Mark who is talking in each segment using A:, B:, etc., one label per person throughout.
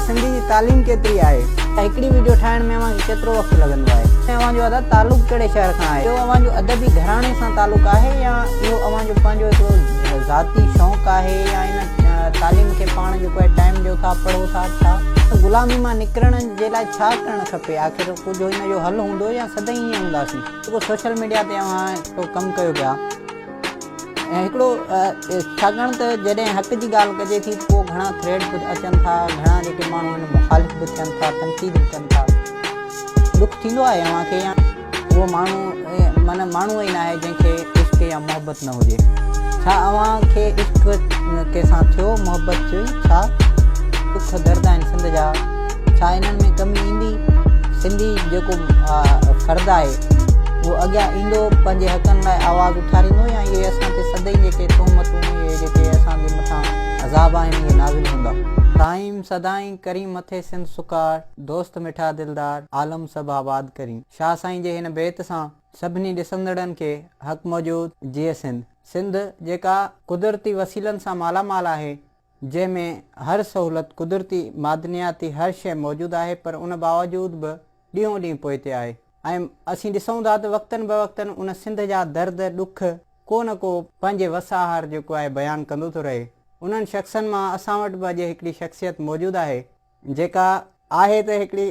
A: سنڌي جي تعليم ڪيتري آهي؟ هڪڙي وڊيو ٺاهڻ ۾ اوهان کي ڪيترو وقت لڳندو آهي؟ ۽ اوهان جو ادا تعلق ڪهڙي شهر کان آهي؟ اهو اوهان جو ادبي گهراڻي سان تعلق آهي يا اهو اوهان جو پنهنجو هڪڙو ذاتي شوق آهي يا ان تعليم کي پاڻ جيڪو آهي ٽائيم ڏيو ٿا پڙهو ٿا ڇا؟ غلامي مان نڪرڻ جي لاء ڇا ڪرڻ کپي؟ آخر ڪجهه ان جو حل هوندو يا سدائين ائين هونداسين؟ جيڪو سوشل ميڊيا تي اوهان هڪڙو ڪم ڪيو پيا ۽ هڪڙو ڇاڪاڻ ته جڏهن حق جي ڳالهه ڪجي ٿي ته پوء گهڻا ٿريڊ به اچن ٿا گهڻا جيڪي ماڻهو آهن مخالف به ٿين ٿا تنقيد به ڪن ٿا ڏک ٿيندو آهي اوهان کي يا اهو ماڻهو معنيٰ ماڻهو ئي ناهي جنهن کي عشق يا محبت نه هجي ڇا اوهان کي عشق ڪنهن سان ٿيو محبت ٿي ڇا ڏک درد آهن سنڌ جا ڇا انهن ۾ ڪمي ايندي سنڌي جيڪو فرد آهي اهو اڳيان ايندو پنهنجي حقن لاء آواز اٿاريندو يا اهي اسان تي سدائين جيڪي تهمتون اهي جيڪي اسان جي مٿان عذاب آهن اهي نازل هوندا. سائين سدائين ڪرين مٿي سنڌ سڪار، دوست مٺا دلدار، عالم سڀ آباد ڪرين. شاهه سائين جي هن بيت سان سڀني ڏسندڙن کي حق موجود. جيئي سنڌ. سنڌ جيڪا قدرتي وسيلن سان مالا مال آهي، جنهن ۾ هر سهولت، قدرتي معدنياتي هر شيء موجود آهي پر ان باوجود به ڏينهون ڏينهن پوئتي آهي ۽ اسين ڏسون ٿا ته وقتن بوقتن ان سنڌ جا درد، ڏک ڪو نه ڪو پنهنجي وس آهر جيڪو آهي بيان ڪندو ٿو رهي. انهن شخصن مان اسان وٽ به اڄ هڪڙي شخصيت موجود آهي جيڪا آهي ته هڪڙي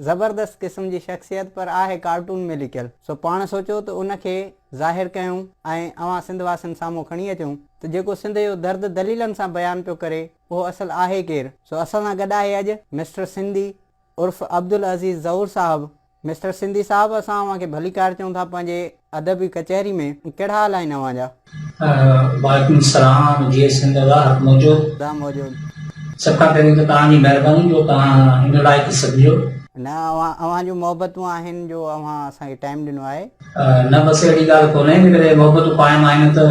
A: زبردست قسم جي شخصيت پر آهي ڪارٽون ۾ لڪيل سو پاڻ سوچيو ته ان کي ظاهر ڪيون ۽ اوهان سنڌ واسين سامهون کڻي اچون ته جيڪو سنڌ جو درد دليلن سان بيان پيو ڪري اهو اصل آهي ڪير سو اسان سان گڏ آهي اڄ مسٽر سنڌي عرف عبدالعزيز زئور صاحب مسٽر سنڌي صاحب اسان اوهان کي ڀليڪار چئون ٿا پنهنجي ادبي ڪچهري ۾ ڪهڙا حال آهن اوهان جا.
B: وعليڪم السلام جيئي سنڌ ادا حق موجود.
A: ادا موجود.
B: سڀ کان پهرين ته توهان جي مهرباني جو توهان هن لائق سڏيو.
A: نه اوهان اوهان جون محبتون آهن جو اوهان اسان کي ٽائيم ڏنو آهي.
B: نه بس اهڙي ڳالهه ڪونهي جيڪڏهن محبتون قائم آهن ته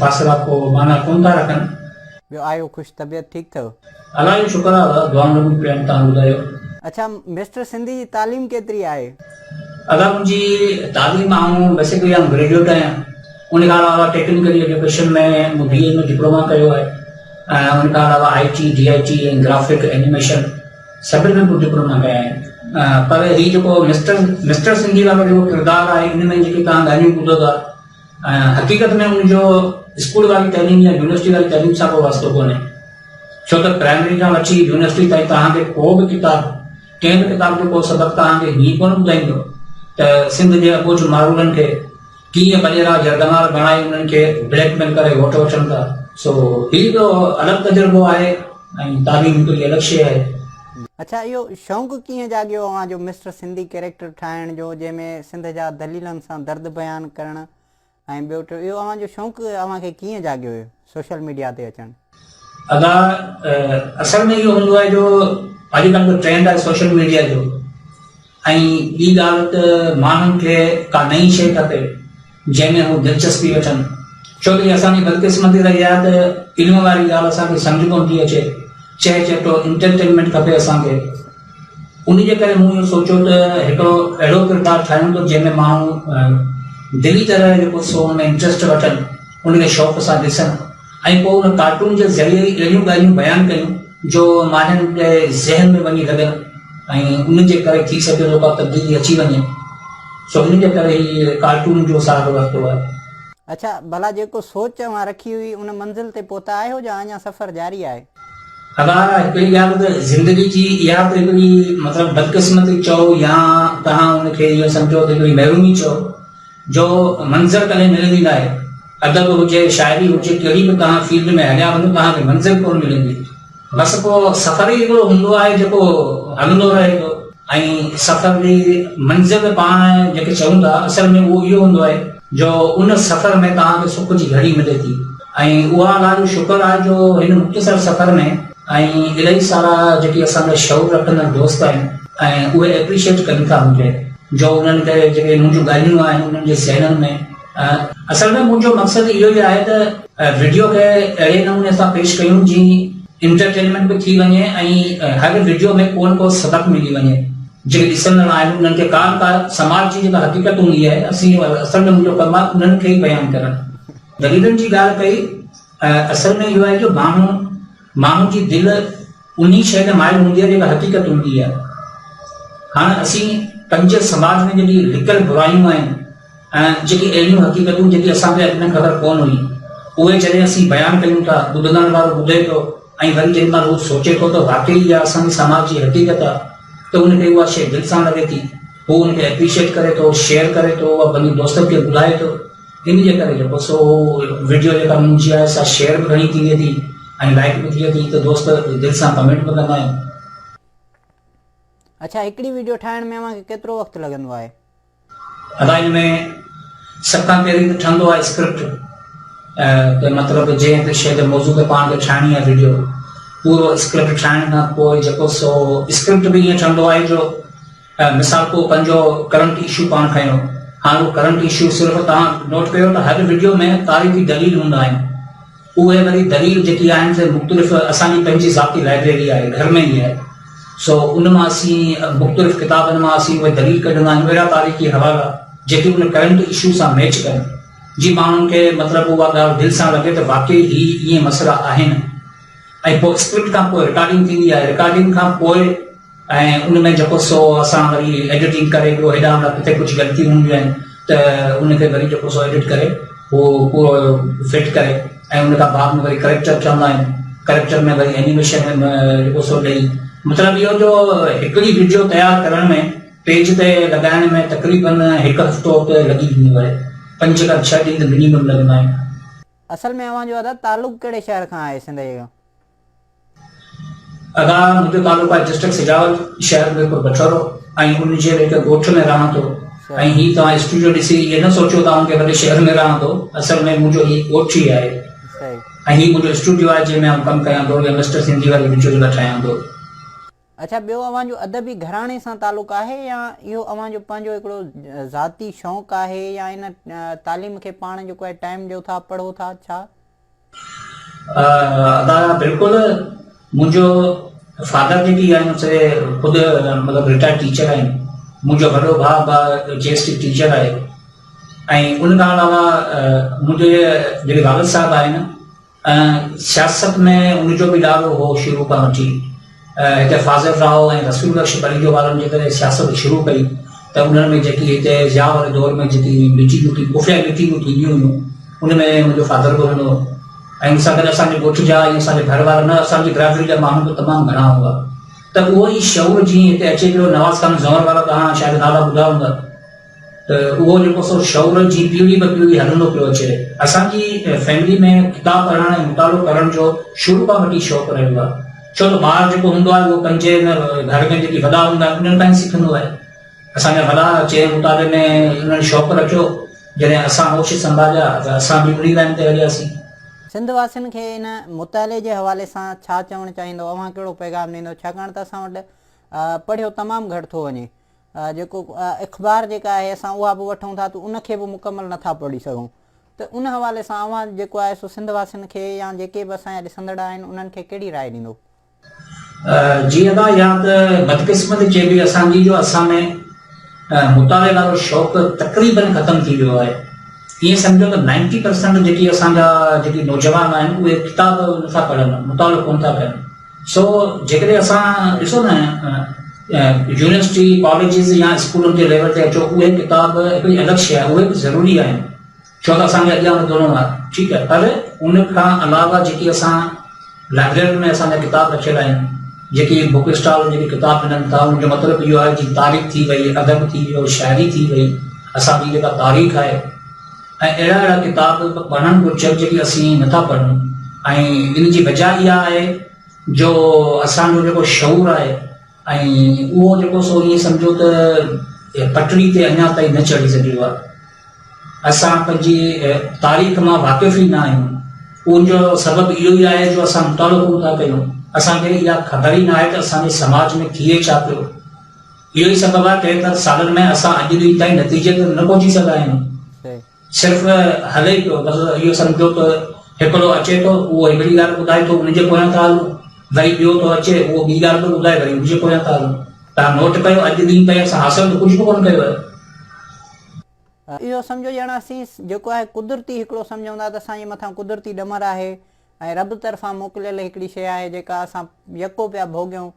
B: فاصلا ڪو معنيٰ ڪونه ٿا رکن.
A: ٻيو آهيو خوش طبيعت ٺيڪ اٿو.
B: الله جو شڪر آ ادا دعائون لڳون پيون آهن توهان ٻڌايو.
A: اڇا مسٽر سنڌي جي تعليم ڪيتري آهي.
B: ادا منهنجي تعليم آئون بيسيڪلي آئون گريجوئيٽ آهيان ان کان علاوه ٽيڪنيڪل ايجوڪيشن ۾ مون بي اي ۾ ڊپلوما ڪيو آهي ۽ ان کان علاوه I T D I T ۽ graphic animation سڀني ۾ مون ڊپلوما ڪيا آهن پر هي جيڪو مسٽر مسٽر سنڌي وارو جيڪو ڪردار آهي ان ۾ جيڪي توهان ڳالهيون ٻڌو ٿا ۽ حقيقت ۾ ان جو اسڪول واري تعليم يا يونيورسٽي واري تعليم سان ڪو واسطو ڪونهي ڇو ته پرائمري کان وٺي يونيورسٽي تائين توهان کي ڪو به ڪتاب ڪنهن به ڪتاب جو ڪو سبق توهان کي هيئن ڪونه ٻڌائيندو ته سنڌ جي اٻوجهه مارولن کي ڪيئن وڏيرا يرغمال بڻائي انهن کي بليڪ ميل ڪري ووٽ وٺن ٿا سو هي هڪڙو الڳ تجربو آهي ۽ تعليم هڪڙي الڳ شيء آهي.
A: اڇا اهو شوق ڪيئن جاڳيو اوهان جو مسٽر سنڌي ڪيريڪٽر ٺاهڻ جو جنهن ۾ سنڌ جا دليلن سان درد بيان ڪرڻ ۽ ٻيو ٽيو اهو اوهان جو شوق اوهان کي ڪيئن جاڳيو سوشل ميڊيا تي اچڻ.
B: ادا اصل ۾ اهو هوندو آهي جو اڄ ڪلهه جو ٽرينڊ آهي سوشل ميڊيا جو ۽ ٻي ڳالهه ته ماڻهن کي ڪا نئين شيء کپي جنهن ۾ هو دلچسپي وٺن ڇو ته اسان جي بدقسمتي رهي آهي ته علم واري ڳالهه اسان کي سمجهه ڪونه ٿي اچي چئه چٽو انٽرٽينمينٽ کپي اسان کي ان جي ڪري مون اهو سوچيو ته هڪڙو اهڙو ڪردار ٺاهيون ته جنهن ۾ ماڻهو دلي طرح جيڪو سو ان ۾ انٽرسٽ وٺن ان کي شوق سان ڏسن ۽ پوء ان ڪارٽون جي ذريعي ئي اهڙيون ڳالهيون بيان ڪيون جو ماڻهن جي ذهن ۾ وڃي لڳن ۽ ان جي ڪري ٿي سگهي ٿو ڪا تبديلي اچي وڃي سو ان جي ڪري هي ڪارٽون جو سهارو ورتو آهي.
A: اڇا ڀلا جيڪو سوچ اوهان رکي هئي ان منزل تي پهتا آهيو يا اڃا سفر جاري آهي؟
B: ادا هڪڙي ڳالهه ته زندگي جي اها ته هڪڙي مطلب بدقسمتي چئو يا توهان ان کي اهو سمجهو ته هڪڙي محرومي چئو جو منزل ڪڏهن ملندي ناهي. ادب هجي، شاعري هجي، ڪهڙي به توهان فيلڊ ۾ هليا وڃو توهان کي منزل ڪونه ملندي. بس پوء سفر ئي هڪڙو هوندو آهي جيڪو هلندو رهي ٿو ۽ سفر جي منزل پاڻ جيڪي چئون ٿا اصل ۾ اهو اهو هوندو آهي جو ان سفر ۾ توهان کي سک جي گهڙي ملي ٿي ۽ اها الله جو شڪر آهي جو هن مختصر سفر ۾ ۽ الاهي سارا جيڪي اسان جا شعور رکندڙ دوست آهن ۽ اهي ايپريشيٽ ڪن ٿا مون کي جو انهن کي جيڪي منهنجون ڳالهيون آهن انهن جي ذهنن ۾ اصل ۾ منهنجو مقصد اهو ئي آهي ته وڊيو کي اهڙي نموني سان پيش ڪيون جي انٽرٽينمينٽ به ٿي وڃي ۽ هر وڊيو ۾ ڪو نه ڪو سبق ملي وڃي جيڪي ڏسندڙ آهن انهن کي ڪا نه ڪا سماج جي جيڪا حقيقت هوندي آهي اسين اصل ۾ منهنجو ڪم آهي انهن کي ئي بيان ڪرڻ دليلن جي ڳالهه ڪئي اصل ۾ اهو آهي جو ماڻهو ماڻهو جي دل. انهي شيء تي مائل هوندي آهي جيڪا حقيقت هوندي آهي. هاڻ اسين پنهنجي سماج ۾ جيڪي لڪل برايون آهن ۽ جيڪي اهڙيون حقيقتون جيڪي اسان کي اڳ ۾ خبر ڪونه هئي اهي جڏهن اسين بيان ڪيون ٿا ٻڌندڙ وارو ٻڌي ٿو ۽ وري جيڏي مهل هو سوچي ٿو ته واقعي اها اسان جي سماج جي حقيقت آهي ته ان کي اها شيء دل سان لڳي ٿي هو ان کي اپريشيٽ ڪري ٿو شيئر ڪري ٿو اها پنهنجي دوستن کي ٻڌائي ٿو ان جي ڪري جيڪو سو وڊيو جيڪا منهنجي آهي سا شيئر به گهڻي ٿيندي ٿي ۽ لائڪ به ٿئي ٿي ته دوست دل سان ڪمينٽ به ڪندا آهن.
A: اڇا هڪڙي وڊيو ٺاهڻ ۾ اوهان کي ڪيترو وقت لڳندو آهي؟
B: ادا ان ۾ سڀ کان پهرين ته ٺهندو آهي اسڪرپٽ ته مطلب جنهن به شيء جي موضوع تي پاڻ کي ٺاهڻي آهي وڊيو پورو اسڪرپٽ ٺاهڻ کان پوء جيڪو سو اسڪرپٽ به ائين ٺهندو آهي جو مثال ڪو پنهنجو ڪرنٽ اشو پاڻ کنيو هاڻ اهو ڪرنٽ اشو صرف توهان نوٽ ڪيو ته هر وڊيو ۾ تاريخي دليل هوندا آهن اهي وري دليل جيڪي آهن سي مختلف اسان جي پنهنجي ذاتي لائبريري آهي گهر ۾ ئي آهي سو ان مان اسين مختلف ڪتابن مان اسين اهي دليل ڪڍندا آهيون اهڙا تاريخي حوالا جيڪي ان ڪرنٽ اشو سان ميچ ڪن جي ماڻهن کي مطلب اها ڳالهه دل سان لڳي ته واقعي هي ائين مسئلا آهن ۽ پوء اسڪرپٽ کان پوء رڪارڊنگ ٿيندي آهي رڪارڊنگ کان پوء ۽ ان ۾ جيڪو سو اسان وري ايڊيٽنگ ڪري ٻيو هيڏانهن هوڏانهن ڪٿي ڪجهه غلطيون هونديون آهن ته ان کي وري جيڪو سو ايڊٽ ڪري اهو پورو فٽ ڪري ۽ ان کان بعد ۾ وري ڪريڪٽر ٺهندا آهن ڪريڪٽر ۾ وري اينيميشن جيڪو سو ڏئي مطلب اهو جو هڪڙي وڊيو تيار ڪرڻ ۾ پيج تي لڳائڻ ۾ تقريبن هڪ هفتو ته لڳي ويندو آهي پنج کان ڇهه ڏينهن ته منيمم لڳندا آهن.
A: اصل ۾ اوهان جو ادا تعلق ڪهڙي شهر کان آهي سنڌ جي؟
B: ادا منهنجو تعلق آهي ڊسٽرڪٽ سجاول شهر ميرپور بٺورو ۽ ان جي هڪ ڳوٺ ۾ رهان ٿو ۽ هي توهان اسٽوڊيو ڏسي ائين نه سوچيو ته آئون ڪنهن وڏي شهر ۾ رهان ٿو اصل ۾ منهنجو هي ڳوٺ ئي آهي ۽ هي منهنجو اسٽوڊيو آهي جنهن ۾ آئون ڪم ڪيان ٿو يا مسٽر سنڌي واري وڊيو جيڪا ٺاهيان ٿو.
A: اڇا ٻيو اوهان جو ادبي گهراڻي سان تعلق آهي يا اهو اوهان جو پنهنجو هڪڙو ذاتي شوق آهي يا ان تعليم کي پاڻ جيڪو آهي ٽائيم ڏيو ٿا پڙهو ٿا ڇا؟
B: ادا بلڪل منهنجو فادر جيڪي آهن سي خود مطلب رٽائرڊ ٽيچر آهن منهنجو وڏو ڀاء به جي ايس ٽي ٽيچر آهي ۽ ان کان علاوه منهنجي جيڪي والد صاحب آهن سياست ۾ ان جو به ڏاڏو هو شروع کان وٺي هتي فاضل راهو ۽ رسول بخش پليجو وارن جيڪڏهن سياست شروع ڪئي ته انهن ۾ جيڪي هتي ضياء واري دور ۾ جيڪي ميٽنگون ٿي خفيه ميٽنگون ٿينديون هيون ان ۾ منهنجو فادر به هوندو هو ۽ ان سان گڏ اسان جي ڳوٺ جا ۽ اسان جي گهر وارا نه اسان جي برادري جا ماڻهو به تمام گهڻا هئا ته اهو ئي شعور جيئن هتي اچي پيو نواز خان زئور وارا توهان شايد نالا ٻڌا هوندا ته اهو جيڪو سو شعور جي پيڙهي به پيڙهي هلندو پيو اچي. اسان جي فيملي ۾ ڪتاب پڙهڻ ۽ مطالعو ڪرڻ جو شروع کان وٺي شوق رهيو آهي. ڇو ته ٻار جيڪو هوندو آهي اهو پنهنجي گهر ۾ جيڪي وڏا هوندا آهن انهن کان ئي سکندو آهي. اسان جا وڏا چئي مطالعي ۾ انهن شوق رکيو جڏهن اسان هوش سنڀاليا ته اسان به انهي لائين تي هلياسين.
A: سنڌ واسين کي ان مطالعي جي حوالي سان ڇا چوڻ چاهيندو اوهان ڪهڙو پيغام ڏيندو ڇاڪاڻ ته اسان وٽ پڙهيو تمام گهٽ ٿو وڃي. جيڪو اخبار جيڪا آهي اسان اها به وٺون ٿا ته ان کي به مڪمل نٿا پڙهي سگهون ته ان حوالي سان اوهان جيڪو آهي سو سنڌ واسين کي يا جيڪي به اسان جا ڏسندڙ آهن انهن کي ڪهڙي راء ڏيندو؟
B: جي ادا اها ته بدقسمتي چئبي اسان جي جو اسان ۾ مطالعي وارو شوق تقريبن ختم ٿي ويو آهي ائين سمجهو ته نائنٽي پرسنٽ جيڪي اسان جا جيڪي نوجوان آهن اهي ڪتاب نٿا پڙهن مطالعو ڪونه ٿا ڪن سو جيڪڏهن اسان ڏسو نه يونيورسٽي ڪاليجز يا اسڪولن جي ليول تي اچو اهي ڪتاب هڪڙي الڳ شيء آهي اهي به ضروري آهن ڇو ته اسان کي اڳيان وڌڻو آهي ٺيڪ آهي پر ان کان علاوه جيڪي اسان لائبريرين ۾ اسان جا ڪتاب رکيل آهن جيڪي بڪ اسٽال جيڪي ڪتاب ملن ٿا ان جو مطلب اهو آهي جي تاريخ ٿي وئي ادب ٿي ويو شاعري ٿي وئي اسان جي جيڪا تاريخ آهي ۽ اهڙا اهڙا ڪتاب به پڙهڻ گهرجن جيڪي اسين نٿا پڙهون ۽ ان جي وجه اها آهي جو اسان جو جيڪو شعور آهي ۽ اهو جيڪو سو ائين سمجهو ته پٽڙي تي اڃا تائين نه چڙهي سگهيو آهي اسان پنهنجي تاريخ مان واقف ئي نه آهيون ان جو سبب اهو ئي آهي جو اسان مطالعو ڪونه ٿا ڪيون اسان کي اها خبر ئي نه آهي ته اسان جي سماج ۾ ٿئي ڇا پيو اهو ئي سبب آهي 73 سالن ۾ اسان اڄ ڏينهن تائين نتيجي تي نه پهچي سگهيا آهيون. صرف هلي پيو بس اهو سمجهو ته هڪڙو اچي ٿو اهو هڪڙي ڳالهه ٻڌائي ٿو ان جي پويان ٿا هلون وري ٻيو ٿو اچي اهو ٻي ڳالهه ٿو ٻڌائي وري ان جي پويان ٿا هلون. توهان نوٽ ڪيو اڄ ڏينهن تائين اسان حاصل ته ڪجهه به ڪونه ڪيو آهي.
A: اهو سمجهو ڄڻ اسين جيڪو آهي قدرتي هڪڙو سمجهون ٿا ته اسان جي مٿان قدرتي ڏمر آهي. ۽ رب طرفان موڪليل هڪڙي شيء آهي جيڪا اسان يڪو پيا ڀوڳيون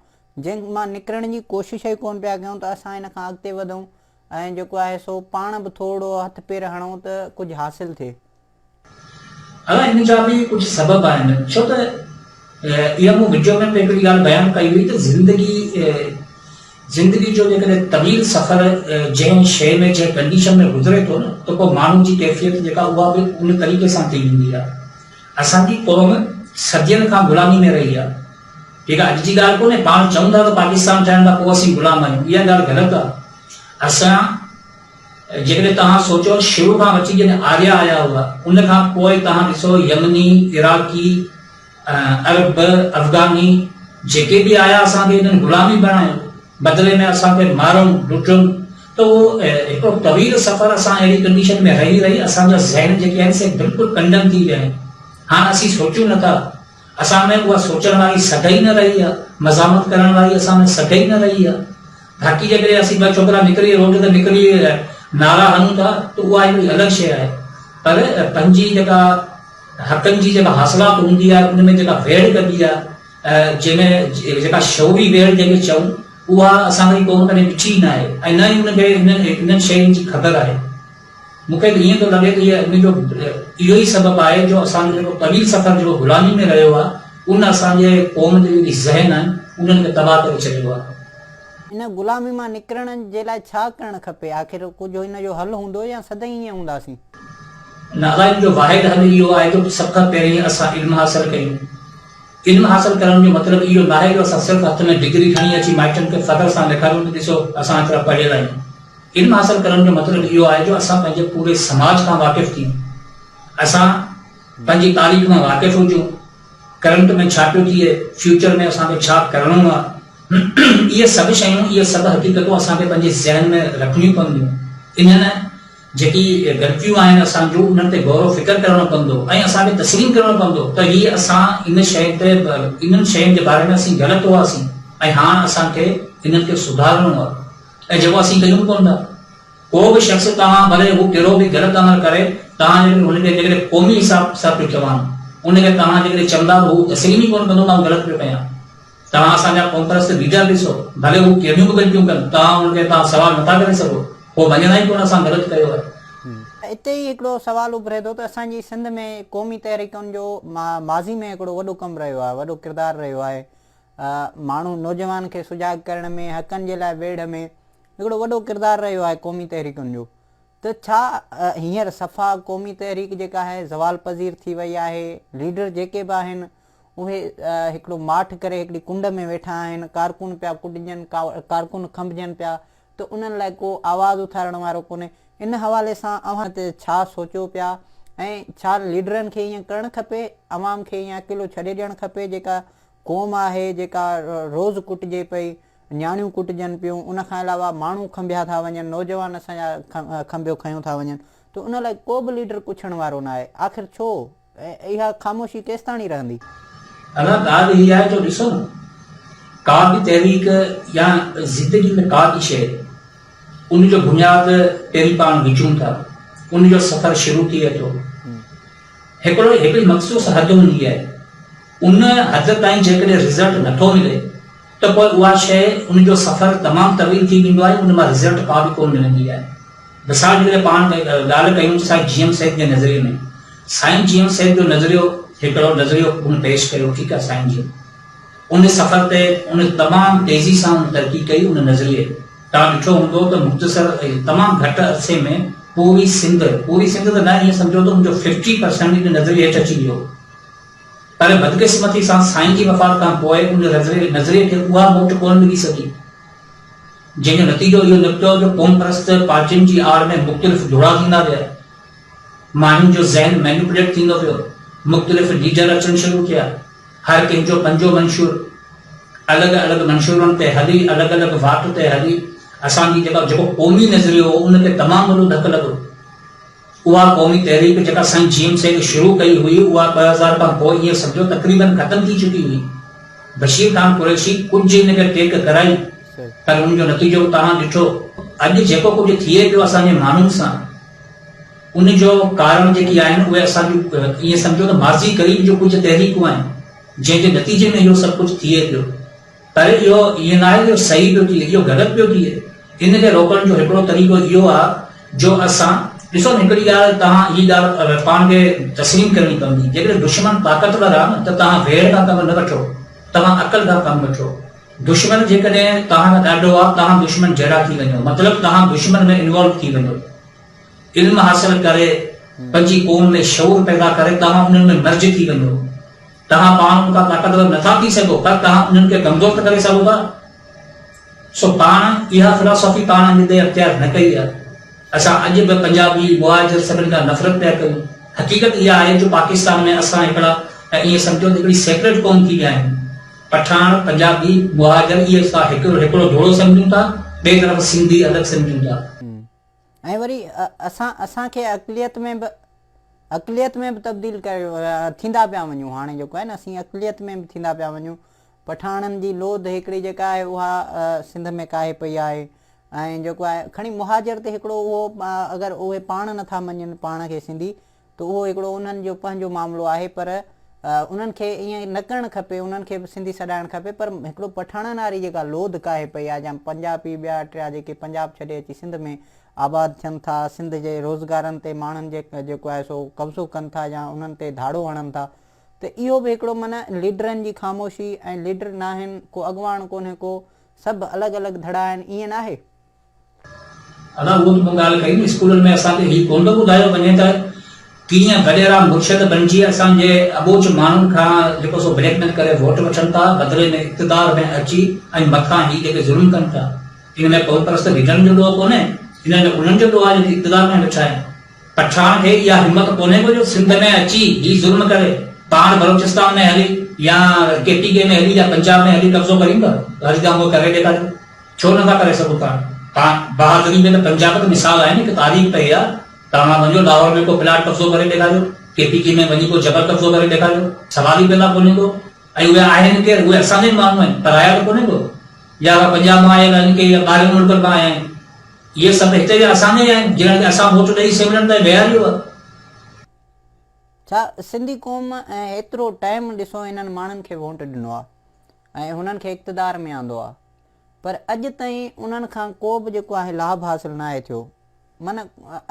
A: جنهن مان نڪرڻ جي ڪوشش ئي ڪونه پيا ڪيون ته اسان ان کان اڳتي وڌون ۽ جيڪو آهي سو پاڻ به ٿورڙو هٿ پير هڻون ته ڪجهه حاصل ٿئي.
B: ادا ان جا به ڪجهه سبب آهن ڇو ته اها مون وڊيو ۾ به هڪڙي ڳالهه بيان ڪئي هئي ته زندگي زندگي جو جيڪڏهن طويل سفر جنهن شيء ۾ جنهن ڪنڊيشن ۾ گذري ٿو نه ته پوء ماڻهو جي ڪيفيت جيڪا اها به ان طريقي سان ٿي ويندي آهي اسان جي قوم صدين کان غلامي ۾ رهي آهي ٺيڪ آهي اڄ جي ڳالهه ڪونهي پاڻ چئون ٿا ته پاڪستان ٺهڻ کان پوء اسين غلام آهيون اها ڳالهه غلط آهي اسان جيڪڏهن توهان سوچو شروع کان وٺي جڏهن آريا آيا هئا ان کان پوء توهان ڏسو يمني، عراقي، عرب، افغاني جيڪي به آيا اسان کي انهن غلام ئي بڻايو بدلي ۾ اسان کي مارڻ لٽڻ ته اهو هڪڙو طويل سفر اسان اهڙي ڪنڊيشن ۾ رهي رهي اسان جا ذهن جيڪي آهن سي بلڪل ڪنڊم ٿي ويا آهن هاڻ اسين سوچون نٿا اسان ۾ اها سوچڻ واري سگهه ئي نه رهي آهي مزاحمت ڪرڻ واري اسان ۾ سگهه ئي نه رهي آهي باقي جيڪڏهن اسين ٻه ڇوڪرا نڪري روڊ تي نڪري نعرا هڻون ٿا ته اها هڪڙي الڳ شيء آهي پر پنهنجي جيڪا حقن جي جيڪا حاصلات هوندي آهي ان ۾ جيڪا ويڙهه ڪبي آهي جنهن ۾ جيڪا شعوري ويڙهه جنهن کي چئون اها اسان جي قوم ڪڏهن ڏٺي ئي نه آهي ۽ نه ئي ان کي انهن شين جي خبر آهي مون کي ته ائين ٿو لڳي ته ان جو اهو ئي سبب آهي جو اسان جو جيڪو طويل سفر جيڪو غلامي ۾ رهيو آهي ان اسان جي قوم جا جيڪي ذهن آهن انهن کي تباهه ڪري ڇڏيو آهي.
A: ان غلامي مان نڪرڻ جي لاء ڇا ڪرڻ کپي؟ آخر ڪجهه ان جو حل هوندو يا سدائين ائين هونداسين؟
B: نه ادا ان جو واحد حل اهو آهي جو سڀ کان پهرين اسان علم حاصل ڪيون. علم حاصل ڪرڻ جو مطلب اهو ناهي جو اسان صرف هٿ ۾ ڊگري کڻي اچي مائٽن کي فخر سان ڏيکاريون ته ڏسو اسان ايترا پڙهيل آهيون. علم حاصل ڪرڻ جو مطلب اهو آهي جو اسان پنهنجي پوري سماج کان واقف ٿيون. اسان پنهنجي تاريخ مان واقف هجون. ڪرنٽ ۾ ڇا پيو ٿئي، فيوچر ۾ اسان کي ڇا ڪرڻو آهي. اهي سڀ شيون، اهي سڀ حقيقتون اسان کي پنهنجي ذهن ۾ رکڻيون پونديون. انهن جيڪي غلطيون آهن اسان جون انهن تي غور و فڪر ڪرڻو پوندو ۽ اسان کي تسليم ڪرڻو پوندو ته هي اسان ان شيء تي انهن شين جي باري ۾ اسين غلط هئاسين ۽ هاڻ اسان کي انهن کي سڌارڻو آهي ۽ جيڪو اسين ڪيون ڪونه ٿا. ڪو به شخص توهان ڀلي هو ڪهڙو به غلط عمل ڪري توهان جيڪڏهن هن کي جيڪڏهن قومي حساب سان پيو چوان ان کي توهان جيڪڏهن چوندا ته هو تسليم ئي ڪونه ڪندو ته آئون غلط پيو ڪيان. توهان اسان جا قومپرست ليڊر ڏسو، ڀلي هو ڪهڙيون به غلطيون ڪن، توهان انهن کي توهان سوال نٿا ڪري سگهو، هو مڃندا ئي ڪونه اسان غلط ڪيو آهي.
A: اتي ئي هڪڙو سوال اڀري ٿو ته اسان جي سنڌ ۾ قومي تحريڪن جو ماضي ۾ هڪڙو وڏو ڪم رهيو آهي، وڏو ڪردار رهيو آهي، ماڻهو نوجوان کي سجاڳ ڪرڻ ۾، حقن جي لاء ويڙهه ۾ هڪڙو وڏو ڪردار رهيو آهي قومي تحريڪن جو ته ڇا هينئر صفا قومي تحريڪ جيڪا آهي زوال پذير ٿي وئي آهي، ليڊر جيڪي به آهن اهي هڪڙو ماٺ ڪري هڪڙي ڪنڊ ۾ ويٺا آهن، ڪارڪن پيا ڪٽجن، ڪارڪن کنڀجن پيا ته انهن لاء ڪو آواز اٿارڻ وارو ڪونهي. ان حوالي سان اوهان ڇا سوچيو پيا ۽ ڇا ليڊرن کي ائين ڪرڻ کپي، عوام کي ائين اڪيلو ڇڏي ڏيڻ کپي جيڪا قوم آهي جيڪا روز ڪٽجي پئي، نياڻيون ڪٽجن پيون، ان کان علاوه ماڻهو کنڀيا ٿا وڃن، نوجوان اسان جا کنڀيو کنيو ٿا وڃن ته ان لاء ڪو به ليڊر ڪڇڻ وارو ناهي، آخر ڇو؟ اها خاموشي ڪيستاڻي رهندي؟
B: ادا ڳالهه هي آهي جو ڏسو نه ڪا به تحريڪ يا زندگي ۾ ڪا به شيء ان جو بنياد پهرين پاڻ وجهون ٿا ان جو سفر شروع ٿئي ٿو هڪڙو هڪڙي مخصوص حد هوندي آهي ان حد تائين جيڪڏهن رزلٽ نٿو ملي ته پوء اها شيء ان جو سفر تمام طويل ٿي ويندو آهي ان مان رزلٽ ڪا به ڪونه ملندي آهي مثال جيڪڏهن پاڻ ڳالهه ڪيون سائين جي ايم سيد جي نظريي ۾ سائين جي ايم سيد جو نظريو هڪڙو نظريو هن پيش ڪيو ٺيڪ آهي سائين جي ان سفر تي ان تمام تيزي سان ان ترقي ڪئي ان نظريي توهان ڏٺو هوندو ته مختصر تمام گهٽ عرصي ۾ پوري سنڌ پوري سنڌ ته نه ائين سمجهو ته ان جو ففٽي پرسنٽ ان نظريي هيٺ اچي ويو پر بدقسمتي سان سائين جي وفات کان پوء ان نظريي کي اها موٽ ڪونه ملي سگهي جنهن جو نتيجو اهو نڪتو جو قومپرست پارٽين جي آڙ ۾ مختلف ڌڙا ٿيندا ويا، ماڻهن جو ذهن مينيپوليٽ ٿيندو ويو، مختلف ليڊر اچڻ شروع ٿيا، هر ڪنهن جو پنهنجو منشور، الڳ الڳ منشورن تي هلي، الڳ الڳ واٽ تي هلي، اسان جي جيڪا جيڪو قومي نظريو هو ان کي تمام وڏو ڌڪ لڳو. اها قومي تحريڪ جيڪا سائين جي ايم سيد شروع ڪئي هئي اها 2000 کان پوء ائين سمجهو تقريبن ختم ٿي چڪي هئي. بشير خان قريشي ڪجهه ان کي ٽيڪ ڪرائي پر ان جو نتيجو توهان ڏٺو. اڄ جيڪو ڪجهه ٿئي پيو اسان جي ماڻهن سان ان جو ڪارڻ جيڪي آهن اهي اسان جون ائين سمجهو ته ماضي قريب جون ڪجهه تحريڪون آهن جنهن جي نتيجي ۾ اهو سڀ ڪجهه ٿئي پيو. پر اهو ائين ناهي ته اهو صحيح پيو ٿئي، اهو غلط پيو ٿئي. ان کي روڪڻ جو هڪڙو طريقو اهو آهي جو اسان ڏسو نه هڪڙي ڳالهه توهان هي ڳالهه پاڻ کي تسليم ڪرڻي پوندي جيڪڏهن دشمن طاقتور آهي نه ته توهان ويڙهه کان ڪم نه وٺو توهان عقل کان ڪم وٺو. دشمن جيڪڏهن توهان کان ڏاڍو آهي توهان دشمن جهڙا ٿي وڃو مطلب توهان دشمن ۾ انوالو ٿي وڃو. علم حاصل ڪري پنهنجي قوم ۾ شعور پيدا ڪري توهان انهن ۾ مرج ٿي وڃو. توهان پاڻ ان کان طاقتور نٿا ٿي سگهو پر توهان انهن کي ڪمزور ته ڪري سگهو ٿا. سو پاڻ اها فلاسافي پاڻ اڄ تائين اختيار نه ڪئي آهي. اسان اڄ به پنجابي، مهاجر سڀن کان نفرت پيا ڪريون. حقيقت اها آهي جو پاڪستان ۾ اسان هڪڙا ائين سمجهو ته هڪڙي سيپريٽ قوم ٿي ويا آهيون. پٺاڻ، پنجابي، مهاجر اهي اسان هڪڙو ڌڙو سمجهون ٿا، ٻئي طرف سنڌي الڳ سمجهون ٿا.
A: ۽ وري اسان اسان کي اقليت ۾ به اقليت ۾ به تبديل ڪري ٿيندا پيا وڃون هاڻي جيڪو آهي نه اسين اقليت ۾ به ٿيندا پيا وڃون پٺاڻن جي لوڌ هڪڙي جيڪا آهي اها سنڌ ۾ ڪاهي پئي آهي ۽ جيڪو آهي کڻي مهاجر تي هڪڙو اهو اگر اهي پاڻ نٿا مڃن پاڻ کي سنڌي ته اهو هڪڙو انهن جو پنهنجو معاملو آهي پر انهن کي ائين نه ڪرڻ کپي انهن کي به سنڌي سڏائڻ کپي پر هڪڙو پٺاڻن واري جيڪا لوڌ ڪاهي پئي آهي جا پنجابي ٻيا ٽيا جيڪي پنجاب ڇڏي اچي سنڌ ۾ آباد ٿين ٿا سنڌ جي روزگارن تي ماڻهن جي جيڪو آهي سو قبضو ڪن ٿا يا انهن تي ڌاڙو هڻن ٿا ته اهو به هڪڙو معنيٰ ليڊرن جي خاموشي ۽ ليڊر ناهن ڪو اڳواڻ ڪونهي ڪو سڀ الڳ الڳ ڌڙا آهن ائين ناهي.
B: ادا اهو ته مون ڳالهه ڪئي نه اسڪولن ۾ اسان کي هي ڪونه ٿو ٻڌايو وڃي ته ڪيئن وڏيرا مرشد بنجي اسان جي اٻوجهه ماڻهن کان جيڪو سو بليڪ ميل ڪري ووٽ وٺن ٿا بدلي ۾ اقتدار ۾ اچي ۽ مٿان هي جيڪي ظلم ڪن ٿا ان ۾ قومپرست ليڊرن جو ڏوهه ڪونهي ان ۾ انهن جو ڏوهه آهي جيڪي اقتدار ۾ ويٺا آهن پٺاڻ کي اها همت ڪونهي ڪو جو سنڌ ۾ اچي هي ظلم ڪري پاڻ بلوچستان ۾ هلي يا ڪي پي ڪي ۾ هلي يا پنجاب ۾ هلي قبضو ڪريندو هلي ته اهو ڪري ڏيکاريو ڇو نه ٿا ڪري سگهو توهان توهان بهادري ۾ ته پنجاب ته مثال آهي نه هڪ تاريخ پئي آهي توهان وڃو لاهور ۾ ڪو پلاٽ قبضو ڪري ڏيکاريو ڪي پي ڪي ۾ وڃي ڪو جبل قبضو ڪري ڏيکاريو سوال ئي پيدا ڪونهي ڪو ۽ اهي آهن ڪير اهي اسان جا ئي ماڻهو آهن پرايا ته ڪونهي ڪو يا اهي پنجاب مان آيل آهن ڪي يا ٻاهرين ملڪن مان آيا آهن اهي سڀ هتي جا اسان جا ئي آهن جنهن کي اسان ووٽ ڏئي اسيمبلين تائين ويهاريو آهي.
A: ڇا سنڌي قوم ايترو ٽائيم ڏسو انهن ماڻهن کي ووٽ ڏنو آهي ۽ هنن کي اقتدار ۾ آندو آهي پر اڄ تائين انهن کان ڪو به جيڪو آهي لاڀ حاصل ناهي ٿيو معنيٰ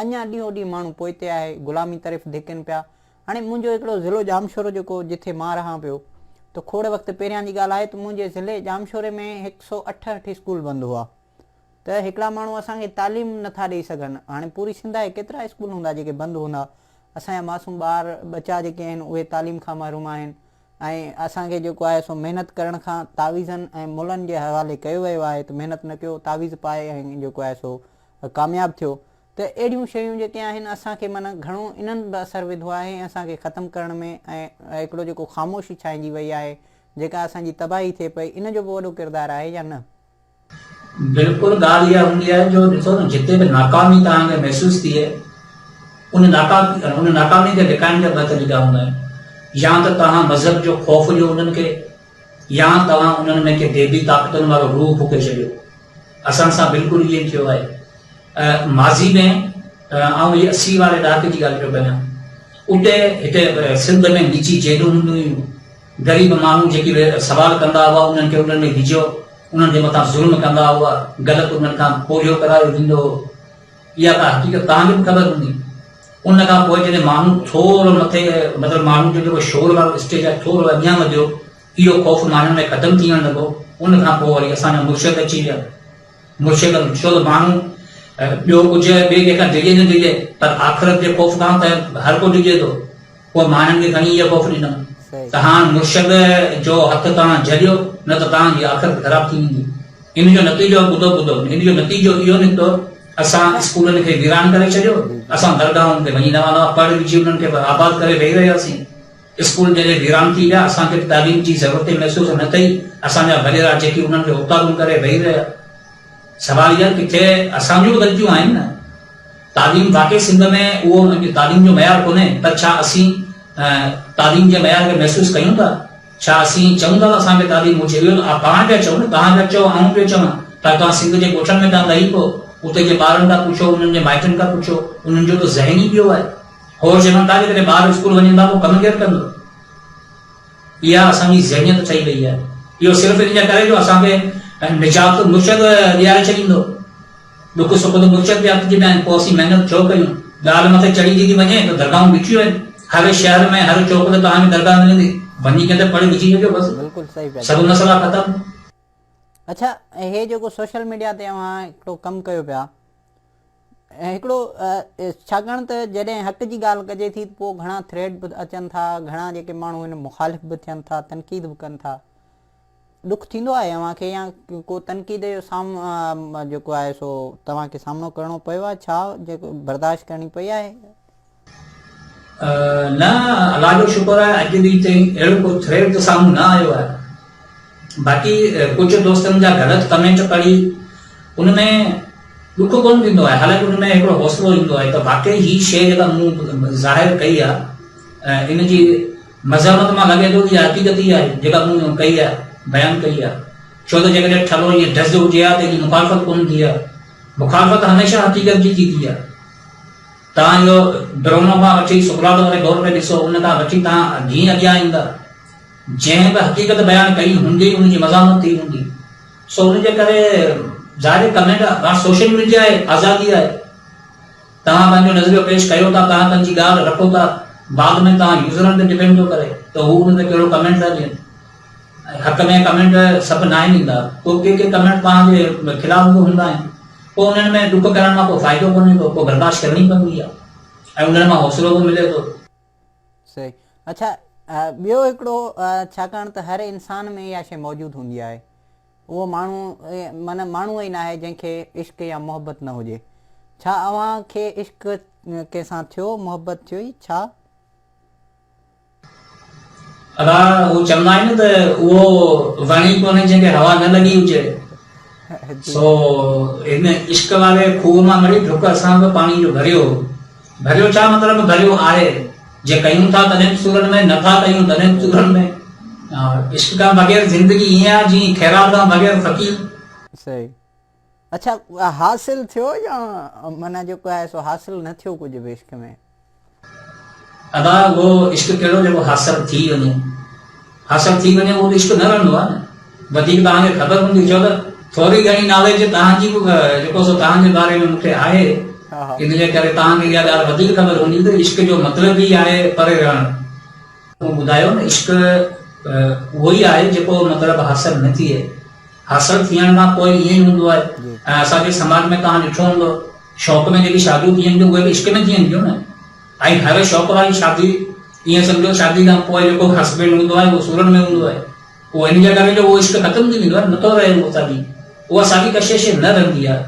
A: اڃا ڏينهون ڏينهن ماڻهو پوئتي آهي غلامي طرف ڌڪن پيا هاڻي منهنجو هڪڙو ضلعو ڄامشورو جيڪو جٿي مان رهان پيو ته کوڙ وقت پهريان جي ڳالهه آهي ته منهنجي ضلعي ڄامشوري ۾ هڪ سو اٺهٺ اسڪول بند هئا ته هڪڙا ماڻهو اسان کي تعليم نٿا ڏئي سگهن هاڻي پوري سنڌ آهي ڪيترا اسڪول هوندا جيڪي بند هوندا اسان جا معصوم ٻار ٻچا جيڪي آهن اهي تعليم کان محروم آهن ۽ اسان کي جيڪو آهي سو محنت ڪرڻ کان تعويذن ۽ ملن جي حوالي ڪيو ويو آهي ته محنت نه ڪيو تعويذ پائي ۽ جيڪو آهي سو ڪامياب ٿيو ته اهڙيون شيون جيڪي آهن اسان کي معنيٰ گهڻو انهن به اثر وڌو آهي ۽ اسان کي ختم ڪرڻ ۾ ۽ هڪڙو جيڪو خاموشي ڇانئجي وئي آهي جيڪا اسان جي تباهي ٿئي پئي ان جو به وڏو ڪردار آهي يا نه؟
B: بلڪل ڳالهه اها هوندي آهي جو ڏسو نه جتي به ناڪامي توهان کي محسوس ٿئي ان ناڪامي ان ناڪامي کي لڪائڻ جا ٻه طريقا هوندا آهن يا ته توهان مذهب جو خوف ڏيو انهن کي يا توهان انهن ۾ ڪي غيبي طاقتن وارو روح ڦوڪي ڇڏيو اسان سان بلڪل ائين ٿيو آهي ماضي ۾ آئون هي 80 واري ڏهاڪي جي ڳالهه پيو ڪريان اتي هتي سنڌ ۾ نجي جيلون هونديون هيون غريب ماڻهو جيڪي سوال ڪندا هئا انهن کي انهن ۾ وجهيو انهن جي مٿان ظلم ڪندا هئا، غلط انهن کان پورهيو ڪرايو ويندو هو. اها ڪا حقيقت توهان کي به خبر هوندي. ان کان پوء جڏهن ماڻهو ٿورو مٿي مطلب ماڻهن جو جيڪو شور وارو اسٽيج آهي ٿورو اڳيان وڌيو، اهو خوف ماڻهن ۾ ختم ٿيڻ لڳو. ان کان پوء وري اسان جا مرشد اچي ويا. مرشد ڇو ته ماڻهو ٻيو ڪجهه ٻئي ڪنهن کان ڊڄي نه ڊڄي پر آخرت جي خوف کان ته هر ڪو ڊڄي ٿو. پوء ماڻهن کي کڻي اهو خوف ڏنم ته هاڻ مرشد جو هٿ توهان جهليو نه ته توهان جي آخرت خراب ٿي ويندي. ان جو نتيجو ٻڌو ٻڌو ان جو نتيجو اهو نڪتو اسان اسڪولن کي ويران ڪري ڇڏيو، اسان درگاهن تي وڃي نوان نوان پڙ وجهي انهن کي آباد ڪري ويهي رهياسين. اسڪول جڏهن ويران ٿي ويا اسان کي به تعليم جي ضرورت ئي محسوس نه ٿي، اسان جا وڏيرا جيڪي انهن کي اوطاقون ڪري ويهي رهيا. سوال اهو آهي ڪٿي اسان جون به غلطيون آهن نه. تعليم واقعي سنڌ ۾ اهو تعليم جو معيار ڪونهي پر ڇا اسين تعليم جي معيار کي محسوس ڪيون ٿا؟ ڇا اسين چئون ٿا ته اسان کي تعليم هجي؟ اهو ته پاڻ پيا چئون نه، توهان پيا چئو آئون پيو چوان پر توهان سنڌ جي ڳوٺن ۾ توهان لهي پئو. اتي جي ٻارن کان پڇو، انهن جي مائٽن کان پڇو، انهن جو ته ذهن ئي ٻيو آهي. هو چون ٿا جيڪڏهن ٻار اسڪول وڃن ٿا پوء ڪم ڪير ڪندو؟ اها اسان جي ذهنيت ٺهي وئي آهي. اهو صرف ان جي ڪري جو اسان کي نجات مرشد ڏياري ڇڏيندو. ڏک سک ته مرشد به هٿ جي ۾ آهن، پوء اسين محنت ڇو ڪيون؟ ڳالهه مٿي چڙهي ٿي ٿي وڃي ته درگاهون بيٺيون آهن. هر شهر ۾ هر چوڪ تي توهان کي درگاهه ملندي. وڃي ڪنهن تي پڙ وجهي ڇڏيو بس.
A: بلڪل صحيح پيا
B: سڀ
A: چئو.
B: مسئلا ختم.
A: اڇا هي جيڪو سوشل ميڊيا تي اوهان هڪڙو ڪم ڪيو پيا هڪڙو ڇاڪاڻ ته جڏهن حق جي ڳالهه ڪجي ٿي ته پوء گهڻا ٿريٽ به اچن ٿا گهڻا جيڪي ماڻهو هن مخالف به ٿين ٿا تنقيد به ڪن ٿا ڏک ٿيندو آهي اوهان کي يا ڪو تنقيد جو سام جيڪو آهي سو توهان کي سامنو ڪرڻو پيو آهي ڇا جيڪو برداشت ڪرڻي پئي آهي؟
B: نه الله جو شڪر آهي اڄ ڏينهن تائين اهڙو ڪو ٿريٽ ته سامهون نه آيو آهي باقي ڪجهه دوستن جا غلط ڪمينٽ پڙهي ان ۾ ڏک ڪونه ٿيندو آهي حالانڪه ان ۾ هڪڙو حوصلو ايندو آهي ته واقعي هي شيء جيڪا مون ظاهر ڪئي آهي ان جي مذمت مان لڳي ٿو ته اها حقيقت ئي آهي جيڪا مون ڪئي آهي بيان ڪئي آهي ڇو ته جيڪڏهن ٺلهو ائين ڊز هجي ها ته ان جي مخالفت ڪونه ٿئي ها مخالفت هميشه حقيقت جي ٿيندي آهي. توهان اهو برونو کان وٺي سقراط واري دور ۾ ڏسو، ان کان وٺي توهان جيئن اڳيان ايندا، جنهن به حقيقت بيان ڪئي هوندي، ان جي مزاحمت ٿي هوندي. سو ان جي ڪري ظاهر آهي ڪمينٽ هاڻ سوشل ميڊيا آهي، آزادي آهي. توهان پنهنجو نظريو پيش ڪيو ٿا، توهان پنهنجي ڳالهه رکو ٿا، بعد ۾ توهان يوزرن تي ڊپينڊ ٿو ڪري ته هو ان تي ڪهڙو ڪمينٽ ٿا ڏين. حق ۾ ڪمينٽ سڀ ناهن ايندا، پوء ڪي ڪي ڪمينٽ توهان جي خلاف به هوندا آهن. پوء انهن ۾ ڏک ڪرڻ مان ڪو فائدو ڪونهي ڪو، پوء برداشت ڪرڻي پوندي آهي ۽ انهن مان حوصلو به ملي ٿو.
A: صحيح اڇا ٻيو هڪڙو ڇاڪاڻ ته هر انسان ۾ اها شيء موجود هوندي آهي اهو ماڻهو معنيٰ ماڻهو ئي ناهي جنهن کي عشق يا محبت نه هجي ڇا اوهان کي عشق ڪنهن سان ٿيو محبت ٿيو ڇا؟
B: ادا هو چوندا آهن نه ته اهو وڻ ئي ڪونهي جنهن کي هوا نه لڳي هجي. سو هن عشق واري کوهه مان مڙئي ڍڪ اسان به پاڻي جو ڀريو. ڀريو ڇا مطلب ڀريو آهي. جي ڪيون ٿا تڏهن به سورن ۾ نه ٿا ڪيون تڏهن به سورن ۾. عشق کان بغير زندگي ائين آهي جيئن خيرات کان بغير فقير.
A: صحيح اڇا حاصل ٿيو يا معنيٰ جيڪو آهي سو حاصل نه ٿيو ڪجهه به عشق ۾.
B: ادا اهو عشق ڪهڙو جيڪو حاصل ٿي وڃي. حاصل ٿي وڃي اهو ته عشق نه رهندو آهي نه. وڌيڪ توهان کي خبر هوندي ڇو ته ٿوري گهڻي ناليج توهان جي به جيڪو سو توهان جي باري ۾ مون کي آهي ان جي ڪري توهان کي اها ڳالهه وڌيڪ خبر هوندي ته عشق جو مطلب ئي آهي پري رهڻ. مون ٻڌايو نه عشق اهو ئي آهي جيڪو مطلب حاصل نه ٿئي. حاصل ٿيڻ کان پوء ائين ئي هوندو آهي ۽ اسان جي سماج ۾ توهان ڏٺو هوندو شوق ۾ جيڪي شاديون ٿين ٿيون اهي به عشق ۾ ٿين ٿيون نه ۽ هر شوق واري شادي ائين سمجهو شادي کان پوء جيڪو هسبينڊ هوندو آهي اهو سورن ۾ هوندو آهي اهو ان جي ڪري جو اهو عشق ختم ٿي ويندو آهي نٿو رهي اهو ساڳي اها ساڳي ڪشش نه رهندي آهي.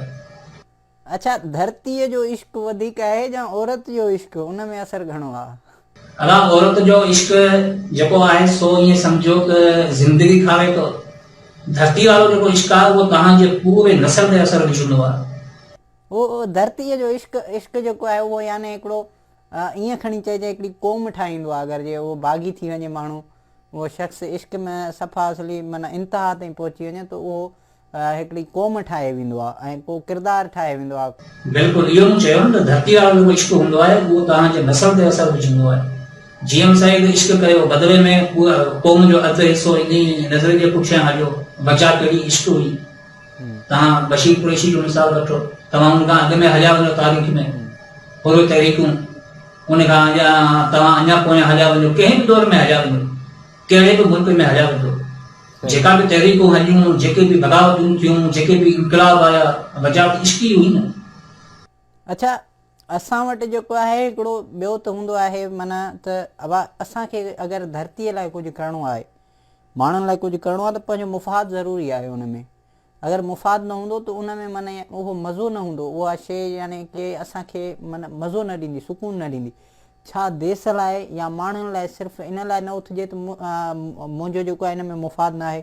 A: اڇا ڌرتيء جو عشق وڌيڪ آهي يا عورت جو عشق ان ۾ اثر گهڻو آ؟
B: ادا عورت جو عشق جيڪو آهي سو ائين سمجهو ته زندگي کاري ٿو. ڌرتي وارو جيڪو عشق آهي اهو توهان جي پوري نسل تي اثر وجهندو آهي.
A: اهو ڌرتيء جو عشق عشق جيڪو آهي اهو يعني هڪڙو ائين کڻي چئجي هڪڙي قوم ٺاهيندو آهي اگر جي اهو باغي ٿي وڃي ماڻهو اهو شخص عشق ۾ صفا اصلي معنيٰ انتها تائين پهچي وڃي ته اهو هڪڙي قوم ٺاهي ويندو آهي ۽ ڪو ڪردار ٺاهي ويندو آهي.
B: بلڪل اهو مون چيو نه ته ڌرتي وارو جيڪو عشق هوندو آهي اهو توهان جي نسل تي اثر وجهندو آهي. جي ايم سيد عشق ڪيو بدلي ۾ قوم جو اڌ حصو انهي نظرئي جي پٺيان هليو وجهه ڪهڙي عشق هئي. توهان بشير قريشي جو مثال وٺو توهان ان کان اڳ ۾ هليا وڃو تاريخ ۾ حر تحريڪون ان کان اڳيان توهان اڃا پويان هليا وڃو ڪنهن به دور ۾ هليا وڃو ڪهڙي به ملڪ ۾ هليا وڃو جيڪا به تحريڪون هليون، جيڪي به بغاوتون ٿيون، جيڪي به انقلاب آيا، وجهه ته عشق ئي هئي نه.
A: اڇا اسان وٽ جيڪو آهي هڪڙو ٻيو ته هوندو آهي معنيٰ ته ابا اسان کي اگر ڌرتيء لاء ڪجهه ڪرڻو آهي، ماڻهن لاء ڪجهه ڪرڻو آهي ته پنهنجو مفاد ضروري آهي ان ۾. اگر مفاد نه هوندو ته ان ۾ معنيٰ اهو مزو نه هوندو، اها شيء يعني ڪي اسان کي معنيٰ مزو نه ڏيندي، سڪون نه ڏيندي. ڇا ديس لاء يا ماڻهن لاء صرف ان لاء نه اٿجي ته منهنجو جيڪو آهي ان ۾ مفاد نه آهي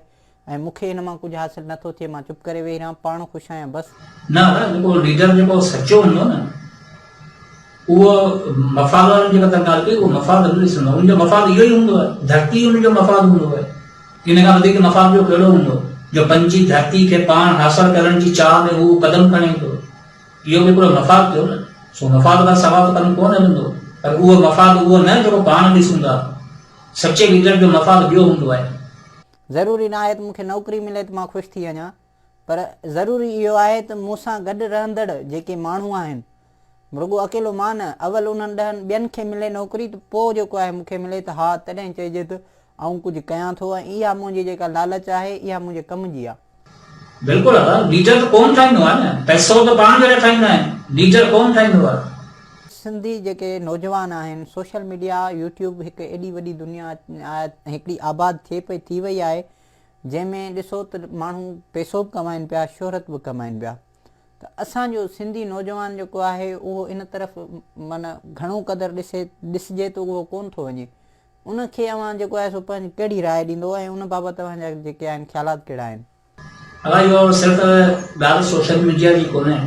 A: ۽ مون کي ان مان ڪجهه حاصل نه ٿو ٿئي مان چپ ڪري ويهي رهان پاڻ خوش آهيان بس.
B: نه جيڪو ليڊر جيڪو سچو هوندو نه اهو مفاد وارن جيڪا تان ڳالهه ڪئي اهو مفاد نه ڏسندو ان جو مفاد اهو ئي هوندو آهي ڌرتي ان جو مفاد هوندو آهي ان کان وڌيڪ مفاد ٻيو ڪهڙو هوندو جو پنهنجي ڌرتي کي پاڻ حاصل ڪرڻ جي چاهه ۾ هو قدم کڻي ٿو. اهو به هڪڙو مفاد ٿيو نه. سو مفاد کان سوا ته ڪم ڪونه هلندو. پر اهو مفاد اهو نه جيڪو پاڻ ڏسون ٿا. سچي ليڊر جو مفاد ٻيو هوندو آهي.
A: ضروري ناهي ته مون کي نوڪري ملي ته مان خوش ٿي وڃان پر ضروري اهو آهي ته مون سان گڏ رهندڙ جيڪي ماڻهو آهن رڳو اڪيلو مان نه اول انهن ڏهن ٻين کي ملي نوڪري ته پوء جيڪو آهي مون کي ملي ته ها تڏهن چئجي ته آئون ڪجهه ڪيان ٿو ۽ اها منهنجي جيڪا لالچ آهي اها منهنجي ڪم جي آهي.
B: بلڪل ادا ليڊر ته ڪون ٺاهيندو آهي نه پئسو ته پاڻ جهڙا ٺاهيندا آهن ليڊر ڪون ٺاهيندو آهي.
A: سنڌي جيڪي نوجوان آهن سوشل ميڊيا يوٽيوب هڪ ايڏي وڏي دنيا هڪڙي آباد ٿئي پئي ٿي وئي آهي جنهن ۾ ڏسو ته ماڻهو پئسو به ڪمائن پيا شهرت به ڪمائن پيا ته اسان جو سنڌي نوجوان جيڪو آهي اهو ان طرف معنيٰ گهڻو قدر ڏسي ڏسجي ته اهو ڪون ٿو وڃي ان کي اوهان جيڪو آهي سو پنهنجي ڪهڙي راء ڏيندو ۽ ان بابت اوهان جا جيڪي آهن خيالات ڪهڙا آهن.
B: ادا اهو صرف ڳالهه سوشل ميڊيا جي ڪونهي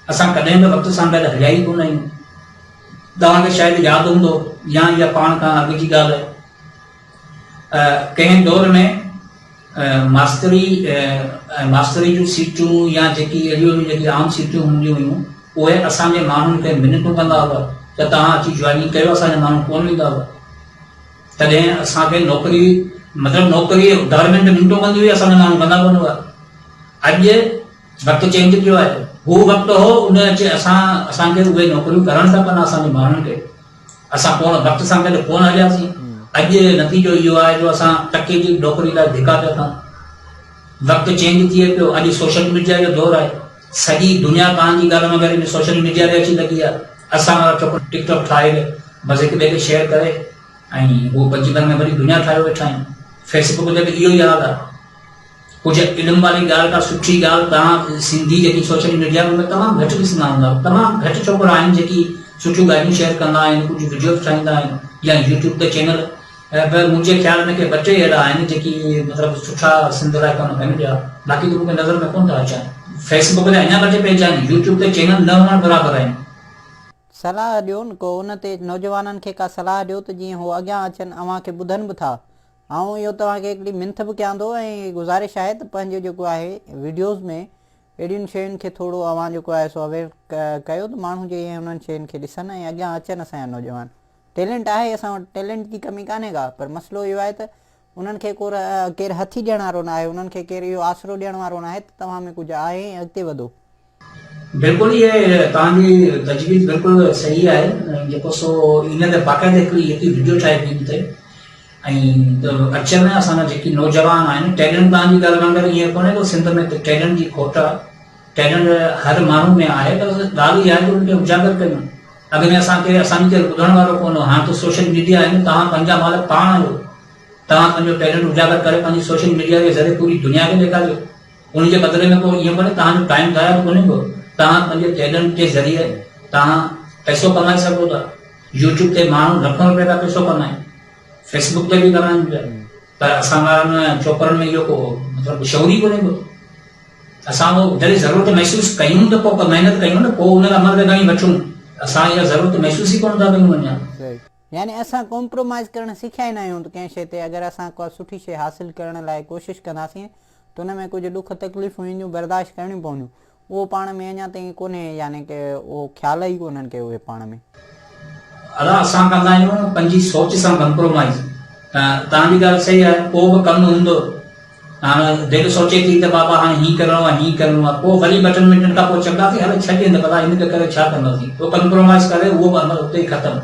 B: اسان ڪڏهن به وقت سان گڏ هليا ئي ڪونه آهيون توهان کي شايد ياد هوندو يا اها پاڻ کان اڳ جي ڳالهه آهي ڪنهن دور ۾ ماستري ۽ ماستري جون سيٽون يا جيڪي اهڙيون اهڙيون جيڪي عام سيٽون هونديون هيون اهي اسان جي ماڻهن کي منتون ڪندا هئا ته توهان اچي جوائننگ ڪيو اسان جا ماڻهو ڪونه ويندا هئا تڏهن اسان کي نوڪري مطلب نوڪري گورنمينٽ منٽون ڪندي هئي اسان جا ماڻهو ڪندا ڪونه هئا اڄ وقت چينج ٿيو آهي هو وقت هو ان اچي اسان اسان کي اهي نوڪريون ڪرڻ کپن اسان جي ماڻهن کي اسان ڪونه وقت سان گڏ ڪونه هلياسين اڄ نتيجو اهو آهي جو اسان ٽڪي جي نوڪري لاء ڌڪا پيا کائون وقت چينج ٿئي پيو اڄ سوشل ميڊيا جو دور آهي سڄي دنيا توهان جي ڳالهه وغيره ۾ سوشل ميڊيا تي اچي لڳي آهي اسان وارا ڇوڪرا ٽڪ ٽاڪ ٺاهي بس هڪ ٻئي کي شيئر ڪري ۽ هو پنهنجي من ۾ وڏي دنيا ٺاهيو ويٺا آهن. فيس بڪ تي به اهو ئي حال آهي. ڪجهه علم واري ڳالهه ڪا سٺي ڳالهه توهان سنڌي جيڪي سوشل ميڊيا ۾ تمام گهٽ ڏسندا هوندا. تمام گهٽ ڇوڪرا آهن جيڪي سٺيون ڳالهيون شيئر ڪندا آهن، ڪجهه وڊيوز ٺاهيندا آهن يا يوٽيوب تي چينل به منهنجي خيال ۾ ڪي ٻه ٽي اهڙا آهن جيڪي مطلب سٺا سنڌ لاء ڪم ڪن پيا باقي ته مون کي نظر ۾ ڪونه ٿا اچن. فيس بڪ تي اڃا ٻه ٽي پيج آهن يوٽيوب تي چينل نه هئڻ برابر آهن.
A: صلاح ڏيو نه ڪو ان تي نوجوانن کي ڪا صلاح ڏيو ته جيئن هو اڳيان اچن اوهان کي ٻڌن به ٿا آئون اهو توهان کي هڪڙي منٿ به ڪيان ٿو ۽ گذارش آهي ته پنهنجو جيڪو آهي وڊيوز ۾ اهڙين شين کي ٿورو اوهان جيڪو آهي سو اويئر ڪيو ته ماڻهو جيئن انهن شين کي ڏسن ۽ اڳيان اچن اسان جا نوجوان ٽيلنٽ آهي اسان وٽ ٽيلنٽ جي ڪمي ڪانهي ڪا پر مسئلو اهو آهي ته انهن کي ڪو ڪير هٿي ڏيڻ وارو نه آهي انهن کي ڪير اهو آسرو ڏيڻ وارو نه آهي ته توهان ۾ ڪجهه آهي ۽ اڳتي وڌو.
B: بلڪل اهي توهان جي تجويز بلڪل صحيح آهي ۽ جيڪو سو ان تي باقاعده هڪڙي هڪڙي وڊيو ٺاهي بي ان تي ۽ اچن اسان جا جيڪي نوجوان آهن ٽيلنٽ توهان جي ڳالهه وانگر ائين ڪونهي ڪو سنڌ ۾ ٽيلنٽ جي کوٽ آهي ٽيلنٽ هر ماڻهو ۾ آهي پر ڳالهه اها آهي ته ان کي اجاگر ڪيون اڳ ۾ اسان کي اسان جي ڪير ٻڌڻ وارو ڪونه هو هاڻ ته سوشل ميڊيا آهي نه توهان پنهنجا مالڪ پاڻ آهيو توهان پنهنجو ٽيلنٽ اجاگر ڪري پنهنجي سوشل ميڊيا جي ذريعي پوري دنيا کي ڏيکاريو ان جي بدلي ۾ ڪو ائين ڪونهي توهان جو ٽائيم ضايع به ڪونهي ڪو توهان پنهنجي ٽيلنٽ جي ذريعي توهان پئسو ڪمائي سگهو ٿا يوٽيوب تي ماڻهو لکون روپيا ٿا پئسو ڪمائن فيس بڪ تي به ڪمائن پيا پر اسان وارن ڇوڪرن ۾ اهو ڪو مطلب شعور ئي ڪونهي ڪو اسان اهو جڏهن ضرورت محسوس ڪيون ته پوء محنت ڪيون نه پوء ان عمل کي کڻي وٺون اسان اها ضرورت محسوس ئي ڪونه ٿا ڪيون اڃا.
A: يعني اسان ڪمپرومائز ڪرڻ سکيا ئي نه آهيون ته ڪنهن شيء تي اگر اسان ڪا سٺي شيء حاصل ڪرڻ لاء ڪوشش ڪنداسين ته ان ۾ ڪجهه ڏک تڪليفون اينديون برداشت ڪرڻيون پونديون اهو پاڻ ۾ اڃا تائين ڪونهي يعني ڪه اهو خيال ئي ڪونهن ڪي اهي پاڻ ۾.
B: ادا اسان ڪندا آهيون پنهنجي سوچ سان ڪمپرومائز ته توهان جي ڳالهه صحيح آهي ڪو به ڪم هوندو هاڻ دل سوچي ٿي ته بابا هاڻي هين ڪرڻو آهي هين ڪرڻو آهي پوء وري ٻه ٽن منٽن کان پوء چونداسين هل ڇڏ هن ڀلا هن کي ڪري ڇا ڪنداسين پوء ڪمپرومائز ڪري اهو به عمل اتي ئي ختم.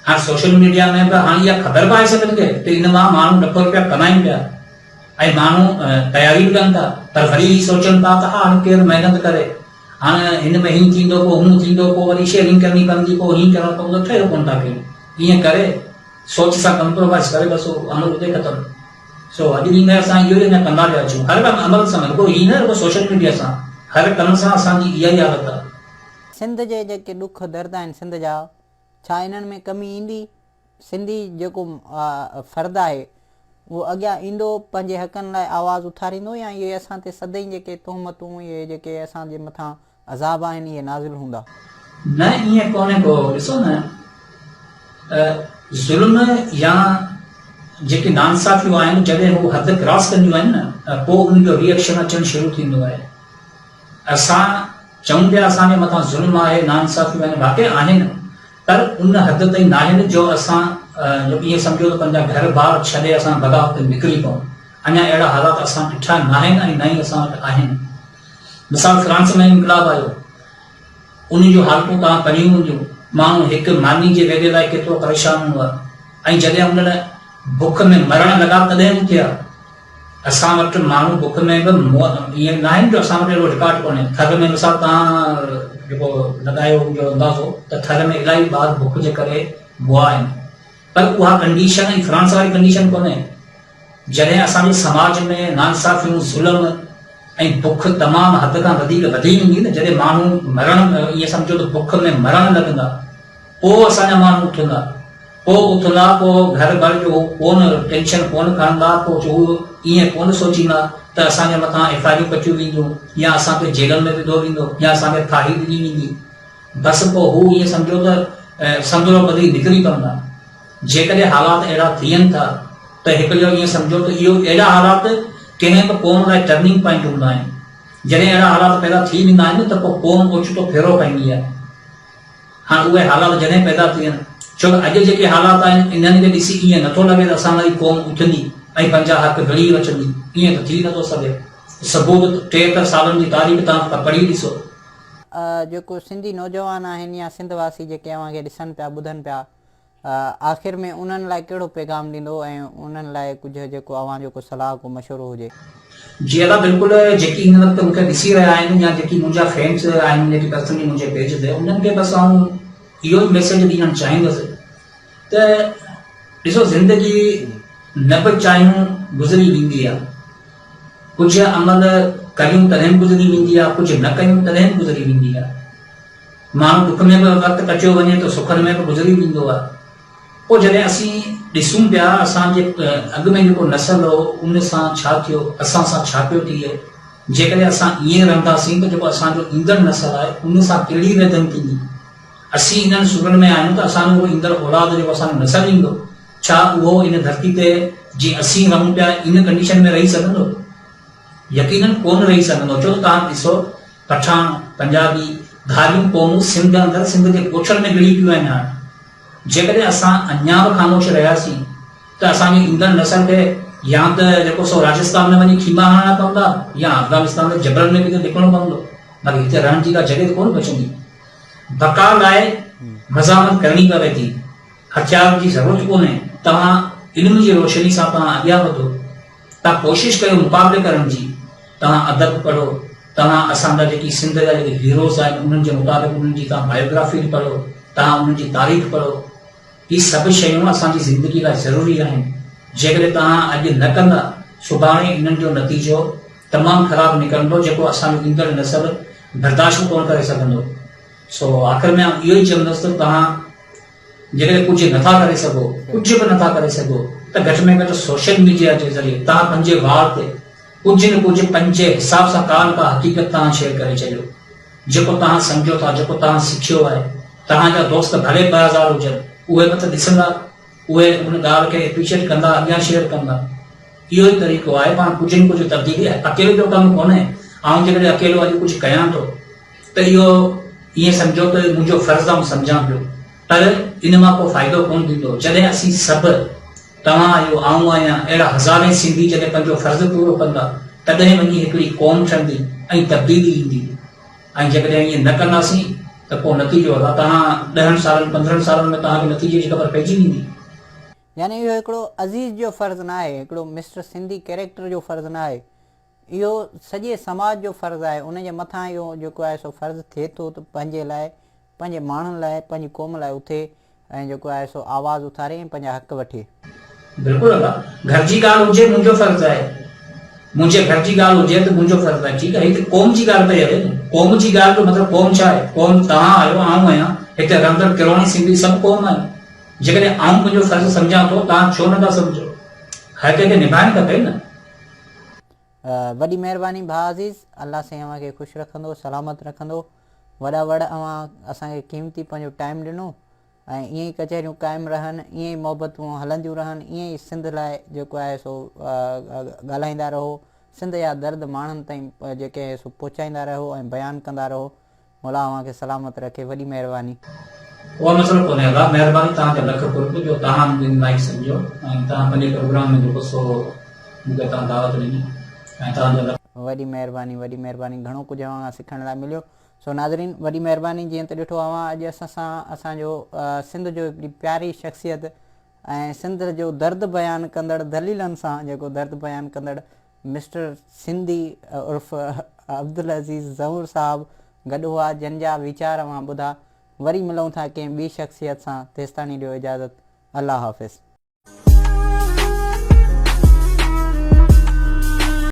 B: هاڻ سوشل ميڊيا ۾ به هاڻ اها خبر به آهي سڀن کي ته ان مان ماڻهو لکون روپيا ڪمائين پيا ۽ ماڻهو تياري به ڪن ٿا پر وري هي سوچن ٿا ته هاڻ ڪير محنت ڪري هاڻ هن ۾ هين ٿيندو پوء هون ٿيندو پوء وري شيئرنگ ڪرڻي پوندي پوء هين ڪرڻو پوندو ٺهيو ڪونه ٿا ڪيون ائين ڪري سوچ سان ڪمپرومائز ڪري بس اهو عمل اتي ختم سو اڄ ڏينهن تائين اسان اهو ئي اڃا ڪندا پيا اچون هر ڪم عمل سان رڳو هي نه رڳو سوشل ميڊيا سان هر ڪم سان اسان جي اها ئي حالت آهي.
A: سنڌ جي جيڪي ڏک درد آهن سنڌ جا ڇا انهن ۾ ڪمي ايندي؟ سنڌي جيڪو فرد آهي اهو اڳيان ايندو پنهنجي حقن لاء آواز اٿاريندو يا اهي اسان تي سدائين جيڪي تهمتون اهي جيڪي اسان جي مٿان عذاب آهن اهي نازل هوندا؟
B: نه ائين ڪونهي ڪو ڏسو نه ظلم يا جيڪي ناانصافيون آهن جڏهن هو حد ڪراس ڪنديون آهن نه پوء ان جو ري ايڪشن اچڻ شروع ٿيندو آهي اسان. چئون پيا اسان جي مٿان ظلم آهي، ناانصافيون آهن، واقعي آهن پر ان حد تائين ناهن جو اسان جو ائين سمجهو ته پنهنجا گهر بار ڇڏي اسان بغاوت تي نڪري پئون. اڃا اهڙا حالات اسان ڏٺا ناهن ۽ نه ئي اسان وٽ آهن. مثال فرانس ۾ انقلاب آيو، ان جون حالتون توهان پڙهيون هونديون، ماڻهو هڪ ماني جي ويلي لاء ڪيترو پريشان هوندو آهي ۽ جڏهن انهن بک ۾ مرڻ لڳا تڏهن اٿيا. اسان وٽ ماڻهو بک ۾ به ائين ناهن جو اسان وٽ اهڙو رڪارڊ ڪونهي. ٿر ۾ مثال توهان جيڪو لڳايو ان جو اندازو ته ٿر ۾ الاهي ٻار بک جي ڪري مئا آهن پر اها ڪنڊيشن ۽ فرانس واري ڪنڊيشن ڪونهي. جڏهن اسان جي سماج ۾ ناانصافيون، ظلم ۽ بک تمام حد کان وڌيڪ وڌي ويندي نه جڏهن ماڻهو مرڻ ائين سمجهو ته بک ۾ مرڻ لڳندا پوء اسان جا ماڻهو اٿندا پوء اٿندا پوء گهر بر جو هو ڪونه ٽينشن ڪونه کڻندا پوء هو ائين ڪونه سوچيندا ته اسان جي مٿان ايف I آرون ڪٽيون وينديون يا اسان کي جيلن ۾ وڌو ويندو يا اسان کي ڦاهي ڏني ويندي بس پوء هو ائين سمجهو ته سندرو ٻڌي نڪري پوندا. جيڪڏهن حالات اهڙا ٿين ٿا ته هڪ جو ائين سمجهو ته اهو اهڙا حالات ڪنهن به قوم لاء ٽرننگ پوائنٽ هوندا آهن. جڏهن اهڙا حالات پيدا ٿي ويندا آهن ته پوء قوم اوچتو ڦيرو کائيندي آهي. هاڻ اهي حالات جڏهن پيدا ٿين ڇو ته اڄ جيڪي حالات آهن انهن کي ڏسي ائين نٿو لڳي ته اسان واري قوم اٿندي ۽ پنهنجا حق وڙهي وٺندي. ائين ته ٿي نٿو سگهي. ثبوت 73 سالن جي تاريخ توهان پڙهي ڏسو.
A: جيڪو سنڌي نوجوان آهن يا سنڌ واسي جيڪي اوهان کي ڏسن پيا ٻڌن پيا آخر ۾ انهن لاء ڪهڙو پيغام ڏيندو ۽ انهن لاء ڪجهه جيڪو اوهان جو ڪو صلاح ڪو مشورو هجي.
B: جي ادا بلڪل جيڪي هن وقت مونکي ڏسي رهيا آهن يا جيڪي منهنجا فينس آهن جيڪي پرسنلي منهنجي پيج تي انهن کي بس آئون اهو ئي ميسيج ڏيڻ چاهيندس ته ڏسو زندگي نه به چاهيون گذري ويندي آهي ڪجهه عمل ڪريون تڏهن به گذري ويندي آهي ڪجهه نه ڪيون تڏهن به گذري ويندي آهي ماڻهو ڏک ۾ به وقت ڪٽيو وڃي ته سکن ۾ به گذري ويندو آهي. پوء جڏهن اسين ڏسون پيا اسان جي اڳ ۾ جيڪو نسل هو ان سان ڇا ٿيو، اسان سان ڇا پيو ٿئي، جيڪڏهن اسان ائين رهنداسين ته جيڪو اسان جو ايندڙ نسل آهي ان سان ڪهڙي ويڌن ٿيندي. اسين انهن سورن ۾ آهيون ته اسان جو ايندڙ اولاد جيڪو اسان جو نسل ايندو ڇا اهو ان ڌرتي تي جيئن اسين رهون پيا ان ڪنڊيشن ۾ رهي سگهندو؟ يقينن ڪونه رهي سگهندو ڇو ته توهان ڏسو پٺاڻ، پنجابي، ڌاريون قومون سنڌ اندر سنڌ جي ڳوٺن ۾ گهڙي پيون آهن هاڻ جيڪڏهن اسان اڃا به خاموش رهياسين ته اسان جي ايندڙ نسل کي يا ته جيڪو سو راجستان ۾ وڃي خيما هڻڻا پوندا يا افغانستان جي جبلن ۾ ڪٿي لڪڻو پوندو باقي هتي رهڻ جي ڪا جڳهه ته ڪونه بچندي. بقا لاء مزاحمت ڪرڻي پوي ٿي هٿيارن جي ضرورت ڪونهي توهان علم جي روشني سان توهان اڳيان وڌو. توهان ڪوشش ڪيو مقابلي ڪرڻ جي، توهان ادب پڙهو، توهان اسان جا جيڪي سنڌ جا جيڪي هيروز آهن انهن جي مطابق انهن جي توهان بايوگرافي پڙهو، توهان انهن جي تاريخ پڙهو، هي سڀ شيون اسان جي زندگي لاء ضروري آهن، جيڪڏهن توهان اڄ نه ڪندا سڀاڻي انهن جو نتيجو تمام خراب نڪرندو جيڪو اسان جو ايندڙ نسل برداشت به ڪونه ڪري سگهندو، سو آخر ۾ آئون اهو ئي چوندس ته توهان. جيڪڏهن ڪجهه نٿا ڪري سگهو، ڪجهه به نٿا ڪري سگهو ته گهٽ ۾ گهٽ سوشل ميڊيا جي ذريعي توهان پنهنجي وار تي ڪجهه نه ڪجهه پنهنجي حساب سان ڪا نه ڪا حقيقت توهان شيئر ڪري ڇڏيو. جيڪو توهان سمجهو ٿا، جيڪو توهان سکيو آهي. توهان جا دوست ڀلي 2000 هجن، اهي به ته ڏسندا، اهي ان ڳالهه کي اپريشيئيٽ ڪندا، اڳيان شيئر ڪندا. اهو ئي طريقو آهي پاڻ ڪجهه نه ڪجهه تبديلي اڪيلي جو ڪم ڪونهي. آئون جيڪڏهن اڪيلو اڄ ڪجهه ڪيان ٿو ته اهو ائين سمجهو ته منهنجو فرض آئون سمجهان پيو پر ان مان ڪو فائدو ڪونه ٿيندو جڏهن اسين سڀ، توهان آهيو، آئون آهيان، اهڙا هزارين سنڌي جڏهن پنهنجو فرض پورو ڪندا تڏهن وڃي هڪڙي قوم ٺهندي ۽ تبديلي ايندي ۽ جيڪڏهن ائين نه ڪنداسين ته پوء نتيجو ادا توهان ڏهن سالن پندرهن سالن ۾ توهان کي نتيجي جي خبر پئجي ويندي.
A: يعني اهو هڪڙو عزيز جو فرض ناهي، هڪڙو مسٽر سنڌي ڪيريڪٽر جو فرض ناهي، اهو سڄي سماج جو فرض آهي، ان جي مٿان اهو جيڪو آهي سو فرض ٿئي ٿو ته پنهنجي لاء، پنهنجي ماڻهن لاء، پنهنجي قوم لاء اٿي ۽ جيڪو آهي سو آواز اٿاري ۽ پنهنجا حق وٺي.
B: بلڪل ادا، گهر جي ڳالهه هجي منهنجو فرض آهي، منهنجي گهر جي ڳالهه هجي ته منهنجو فرض آهي، ٺيڪ آهي، هي ته قوم جي ڳالهه پئي هلي نه، قوم جي ڳالهه جو مطلب قوم ڇا آهي، قوم توهان آهيو، آئون آهيان، هتي رهندڙ ڪروڙين سنڌي سڀ قوم آهن، جيڪڏهن آئون پنهنجو فرض سمجهان ٿو، توهان ڇو نٿا سمجهو، هر ڪنهن کي نڀائڻ کپي نه.
A: وڏي مهرباني ڀاء عزيز الله سائين اوهان کي خوش رکندو سلامت رکندو وڏا وڙ اوهان اسان کي قيمتي پنهنجو ٽائيم ڏنو ۽ ائين ئي ڪچهريون قائم رهن ائين ئي محبتون هلنديون رهن ائين ئي سنڌ لاء جيڪو آهي سو ڳالهائيندا رهو سنڌ جا درد ماڻهن تائين جيڪي آهي سو پهچائيندا رهو ۽ بيان ڪندا رهو. مولا اوهان کي سلامت رکي وڏي مهرباني.
B: ڪو مسئلو ڪونهي ادا مهرباني توهان جا لک قرب جو توهان مونکي ان لائق سمجهيو ۽ توهان پنهنجي پروگرام ۾ جيڪو سو مونکي توهان دعوت ڏني ۽ توهان جا لک.
A: وڏي مهرباني وڏي مهرباني گهڻو ڪجهه اوهان کان سکڻ لاء مليو سو ناظرين وڏي مهرباني جيئن ته ڏٺو اوهان اڄ اسان سان اسان جو سنڌ جو هڪڙي پياري شخصيت ۽ سنڌ جو درد بيان ڪندڙ دليلن سان جيڪو درد بيان ڪندڙ مسٽر سنڌي عرف عبدالعزيز زئور صاحب گڏ هئا جن جا ويچار اوهان ٻڌا. وري ملون ٿا ڪنهن ٻي شخصيت سان تيستاڻي ڏيو اجازت. الله حافظ.